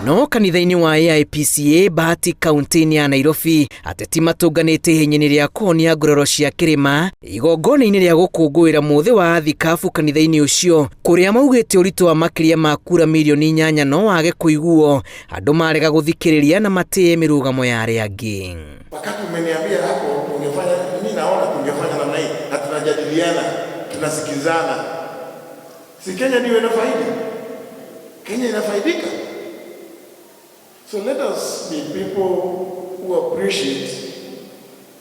No kanitha-inĩ wa AIPCA Bahati kaunti-inĩ ya Nairobi, ateti matũnganĩte ihenya-inĩ rĩa kũhonia nguraro cia kĩrĩma igongona-inĩ rĩa gũkũngũĩra mũthĩ wa athikabu kanitha-inĩ ũcio, kũrĩa maugĩte ũritũ wa makĩria ma kura mirioni 8 no wage kũiguo andũ marega gũthikĩrĩria na matĩe mĩrũgamo ya arĩa angĩ. Wakati umeniambia hapo tungefanya, mimi naona tungefanya namna hii, na tunajadiliana, tunasikizana. Si Kenya ndiyo inafaidi? Kenya inafaidika. So let us be people who appreciate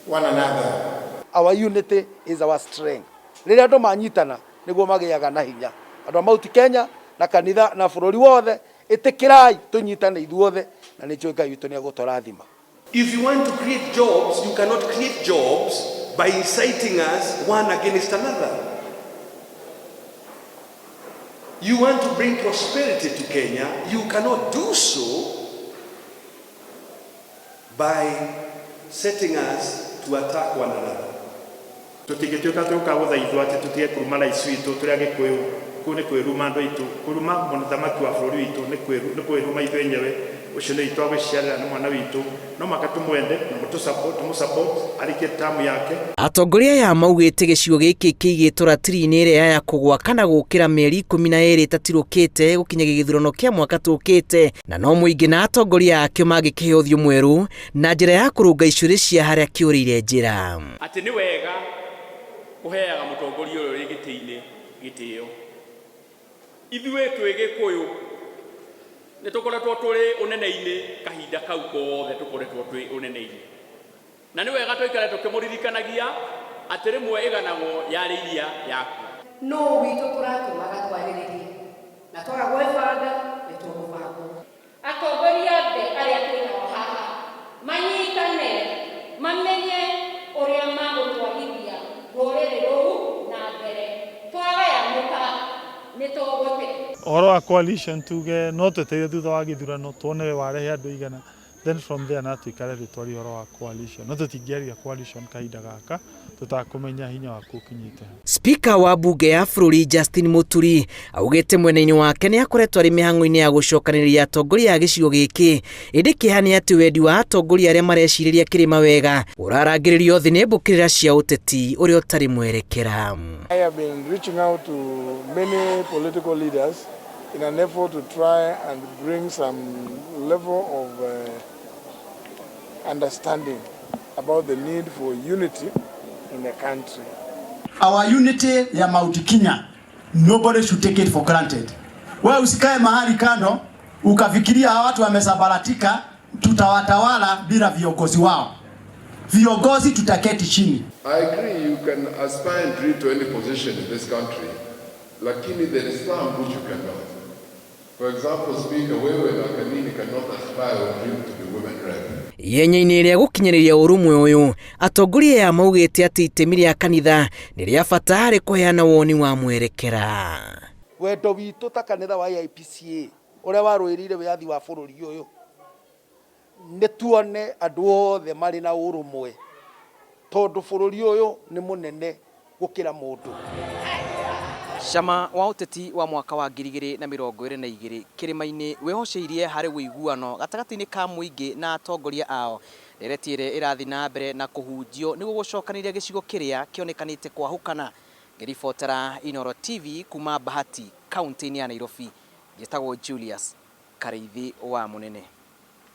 one another. Our unity is our strength. Rĩrĩa andũ manyitana nĩguo magĩaga na hinya. Andũ a Mount Kenya na kanitha na bũrũri wothe, ĩtĩkĩrai tũnyitane ithuothe na nĩ njũĩ Ngai witũ nĩ egũtũrathima. If you want to create jobs, you cannot create jobs by inciting us one against another. You want to bring prosperity to Kenya, you cannot do so by setting us to attack one another. Tũtingĩtuĩka tũka gũthaithwo atĩ tũtige kũruma rais witũ tũrĩ Agĩkũyũ. Kũu nĩ kwĩruma andũ aitũ, kũruma mũthamaki wa bũrũri witũ nĩ kwĩruma ithuĩ enyewe. Ũcio nĩ witũ wa gwĩciarĩra, nĩ mwana witũ, no mũhaka tũmwende na tũmũ support arĩkie tamu yake. Atongoria aya maugĩte gĩcigo gĩkĩ kĩigĩtwo ratiri-inĩ ĩrĩa ya kũgwa kana gũkĩra mĩeri 12 ĩtatirũkĩte gũkinyagia gĩthurano kĩa mwaka tũkĩte, na no mũingĩ na atongoria akĩo mangĩkĩhe ũthiũ mwerũ na njĩra ya kũrũnga icũrĩ cia harĩa kĩũrĩire njĩra. Atĩ nĩ wega kũheaga mũtongoria ũyũ ũrĩ gĩtĩ-inĩ gĩtĩo. Ithuĩ twĩ Gĩkũyũ nĩ tũkoretwo tũrĩ ũnene-inĩ kahinda kau kothe tũkoretwo twĩ ũnene-inĩ, na nĩ wega tũikare tũkĩmũririkanagia atĩ rĩmwe ĩganagwo yarĩ iria yaku. No witũ tũratũmaga twarĩrĩrie na twaga gwĩbanga nĩ tũgũbangwo. Atongoria othe arĩa twĩnao haha manyitane, mamenye ũrĩa magũtwarithia rũrĩrĩ rũu na mbere. Twagayanũka nĩ tũgũte. Ũhoro wa coalition, tuge no twetereire thutha wa gĩthurano tuone we warehe andũ igana, then from there na tuikare tũtwarie ũhoro wa coalition, no tũtingĩaria coalition kahinda gaka tũtakũmenya hinya waku ũkinyĩte ha. Spika wa bunge ya bũrũri Justin Muturi augĩte mwena-inĩ wake nĩ akoretwo arĩ mĩhang'o-inĩ ya gũcokanĩrĩria atongoria a gĩcigo gĩkĩ, ĩndĩ kĩeha nĩ atĩ wendi wa atongoria arĩa marecirĩria kĩrĩma wega ũrarangĩrĩrio thĩ nĩ mbũkĩrĩra cia ũteti ũrĩa ũtarĩ mwerekera. I have been reaching out to many political leaders in an effort to try and bring some level of understanding about the need for unity in the country. Our unity ya Mount Kenya, nobody should take it for granted. Wewe usikae mahali kando ukafikiria hawa watu wamesambaratika, tutawatawala bila viongozi wao. Viongozi tutaketi chini. I agree you can aspire and dream to any position in this country, lakini there is some which you cannot. For example, Speaker, wewe na Kanini cannot aspire or dream to be women rep. Ihenya-inĩ rĩa gũkinyanĩria ũrũmwe ũyũ, atongoria aya maugĩte atĩ itemi rĩa kanitha nĩ rĩa bata harĩ kũheana woni wa mwerekera. Wendo witũ ta kanitha wa AIPCA ũrĩa warũĩrĩire wĩyathi wa bũrũri ũyũ nĩ tuone andũ othe marĩ na ũrũmwe, tondũ bũrũri ũyũ nĩ mũnene gũkĩra mũndũ. Cama wa ũteti wa mwaka wa 2022 kĩrĩma-inĩ wĩhoceirie harĩ ũiguano gatagatĩ-inĩ ka mũingĩ na atongoria ao. Ndereti ĩrĩa ĩrathiĩ na mbere na kũhunjio nĩguo gũcokanĩrĩria gĩcigo kĩrĩa kĩonekanĩte kwahũkana. Ngĩribotera Inooro TV kuma Bahati, kaunti-inĩ ya Nairobi, njĩtagwo Julius Karĩithi wa Mũnene.